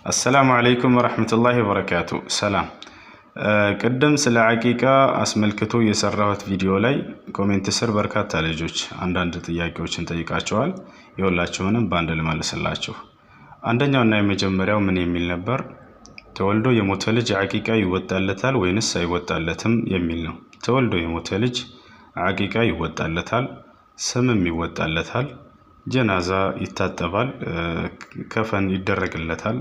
السلام عليكم ورحمة الله وبركاته። ሰላም። ቅድም ስለ አቂቃ አስመልክቶ የሰራሁት ቪዲዮ ላይ comment ስር በርካታ ልጆች አንዳንድ ጥያቄዎችን ጠይቃቸዋል። የሁላችሁንም በአንድ ልመልስላችሁ። አንደኛውና የመጀመሪያው ምን የሚል ነበር? ተወልዶ የሞተ ልጅ አቂቃ ይወጣለታል ወይንስ አይወጣለትም የሚል ነው። ተወልዶ የሞተ ልጅ አቂቃ ይወጣለታል፣ ስምም ይወጣለታል፣ ጀናዛ ይታጠባል፣ ከፈን ይደረግለታል፣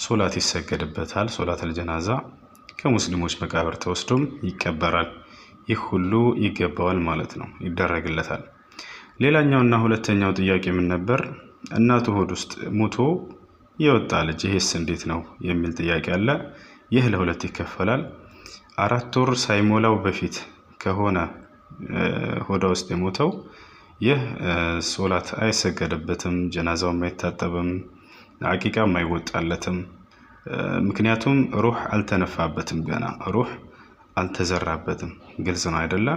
ሶላት ይሰገድበታል፣ ሶላተል ጀናዛ ከሙስሊሞች መቃብር ተወስዶም ይቀበራል። ይህ ሁሉ ይገባዋል ማለት ነው፣ ይደረግለታል። ሌላኛውና ሁለተኛው ጥያቄ ምን ነበር? እናቱ ሆድ ውስጥ ሙቶ የወጣ ልጅ ይሄስ እንዴት ነው የሚል ጥያቄ አለ። ይህ ለሁለት ይከፈላል። 4 ወር ሳይሞላው በፊት ከሆነ ሆዷ ውስጥ የሞተው ይህ ሶላት አይሰገድበትም፣ ጀናዛውም አይታጠብም፣ አቂቃም አይወጣለትም። ምክንያቱም ሩህ አልተነፋበትም፣ ገና ሩህ አልተዘራበትም። ግልጽ ነው አይደለ?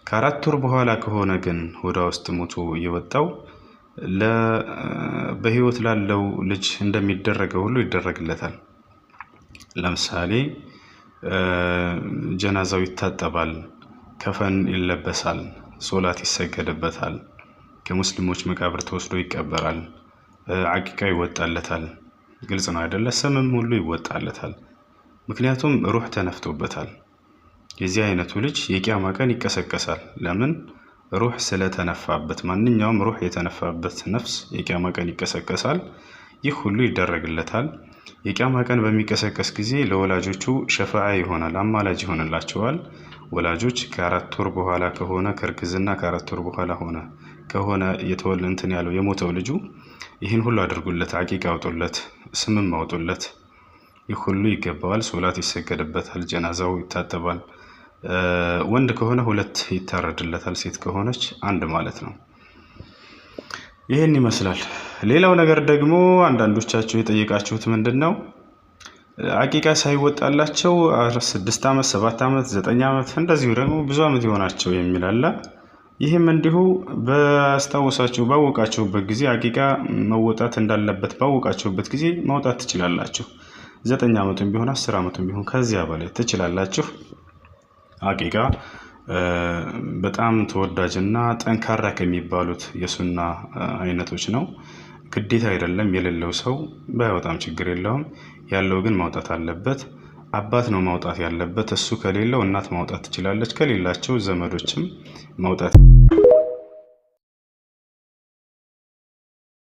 ከ4 ወር በኋላ ከሆነ ግን ሆዷ ውስጥ ሞቶ የወጣው በህይወት ላለው ልጅ እንደሚደረገው ሁሉ ይደረግለታል። ለምሳሌ ጀናዛው ይታጠባል፣ ከፈን ይለበሳል፣ ሶላት ይሰገድበታል፣ ከሙስሊሞች መቃብር ተወስዶ ይቀበራል፣ አቂቃ ይወጣለታል። ግልጽ ነው አይደለ? ስምም ሁሉ ይወጣለታል። ምክንያቱም ሩህ ተነፍቶበታል። የዚህ አይነቱ ልጅ የቂያማ ቀን ይቀሰቀሳል። ለምን? ሩህ ስለተነፋበት። ማንኛውም ሩህ የተነፋበት ነፍስ የቂያማ ቀን ይቀሰቀሳል። ይህ ሁሉ ይደረግለታል። የቂያማ ቀን በሚቀሰቀስ ጊዜ ለወላጆቹ ሸፋዓ ይሆናል፣ አማላጅ ይሆንላቸዋል። ወላጆች ከ4 ወር በኋላ ከሆነ፣ ከእርግዝና ከ4 ወር በኋላ ሆነ ከሆነ የተወለ እንትን ያለው የሞተው ልጁ ይህን ሁሉ አድርጉለት፣ አቂቃ አውጡለት፣ ስምም አውጡለት። ይህ ሁሉ ይገባዋል። ሶላት ይሰገድበታል፣ ጀናዛው ይታጠባል። ወንድ ከሆነ ሁለት ይታረድለታል፣ ሴት ከሆነች አንድ ማለት ነው። ይህን ይመስላል። ሌላው ነገር ደግሞ አንዳንዶቻችሁ የጠየቃችሁት ምንድን ነው? አቂቃ ሳይወጣላቸው 6 ዓመት፣ 7 ዓመት፣ 9 ዓመት እንደዚሁ ደግሞ ብዙ ዓመት የሆናቸው የሚል አለ። ይህም እንዲሁ በአስታወሳችሁ ባወቃችሁበት ጊዜ፣ አቂቃ መወጣት እንዳለበት ባወቃችሁበት ጊዜ ማውጣት ትችላላችሁ። 9 ዓመቱም ቢሆን 10 ዓመቱም ቢሆን ከዚያ በላይ ትችላላችሁ። አቂቃ በጣም ተወዳጅና ጠንካራ ከሚባሉት የሱና አይነቶች ነው። ግዴታ አይደለም። የሌለው ሰው ባያወጣም ችግር የለውም። ያለው ግን ማውጣት አለበት። አባት ነው ማውጣት ያለበት። እሱ ከሌለው እናት ማውጣት ትችላለች። ከሌላቸው ዘመዶችም ማውጣት